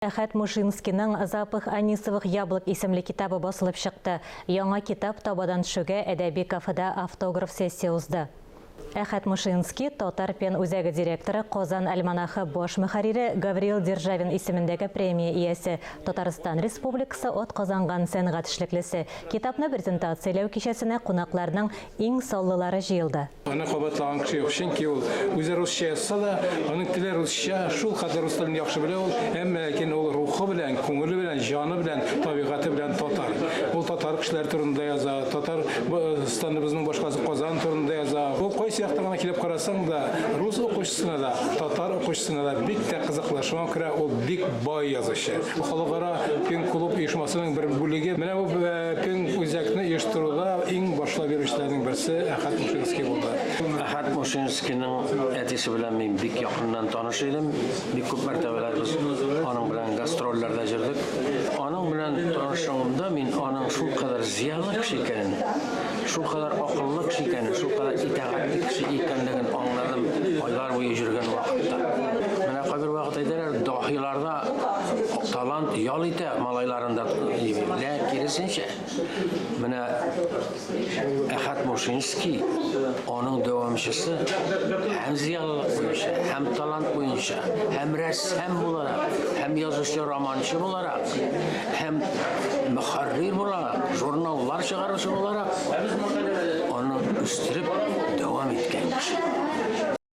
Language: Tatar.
Әхәт Мушинскийның Запах анисовых яблок исемле китабы басылып чыкты. Яңа китап табадан төшүгә әдәби кафеда автограф-сессия узды. Әхәт Мушинский, Татар ПЕН үзәге директоры, Казан альманахы баш мөхәррире Гавриил Державин исемендәге премия иясе, Татарстан Республикасы атказанган сәнгать эшлеклесе. Китапны презентацияләү кичәсенә кунакларның иң саллылары җыелды. Аны кабатлаган кеше юк, чөнки ул үзе русча язса да, аның теле русча, шул кадәр рус телен яхшы белә ул, әмма ләкин ул рухы белән, күңеле белән, җаны белән, табигате белән татар. Ул татар кешеләре турында яза, татар станыбызның башкаласы Казан турында яза. Ул кайсы яктан гына килеп карасаң да, рус укучысына да, татар укучысына да бик тә кызыклы. Шуңа күрә ул бик бай язучы. Халыкара ПЕН-клуб оешмасының бер бүлеге. Менә бу ПЕН-үзәкне оештыруда иң башлап йөрүчеләрнең берсе Әхәт Мушинский булды. Әхәт Мушинскийның әтисе белән мин бик якыннан таныш идем. Бик күп мәртәбәләр без аның белән гастрольләрдә йөрдек. Аның белән танышуымда мин аның шулкадәр зыялы кеше икәнен, шулкадәр акыллы кеше икәнен, шулкадәр итагатьле кеше икәнлеген аңладым айлар буе йөргән вакытта. Менә кайбер вакыт әйтәләр, даһиларда талант ял итә малайларында дип. Лә, киресенчә. Менә Әхәт Мушинский аның дәвамчысы һәм зыялылык буенча, һәм талант буенча, һәм рәссам буларак, һәм язучы-романчы буларак, һәм мөхәррир буларак, журналлар чыгаручы буларак аны үстереп дәвам иткән кеше.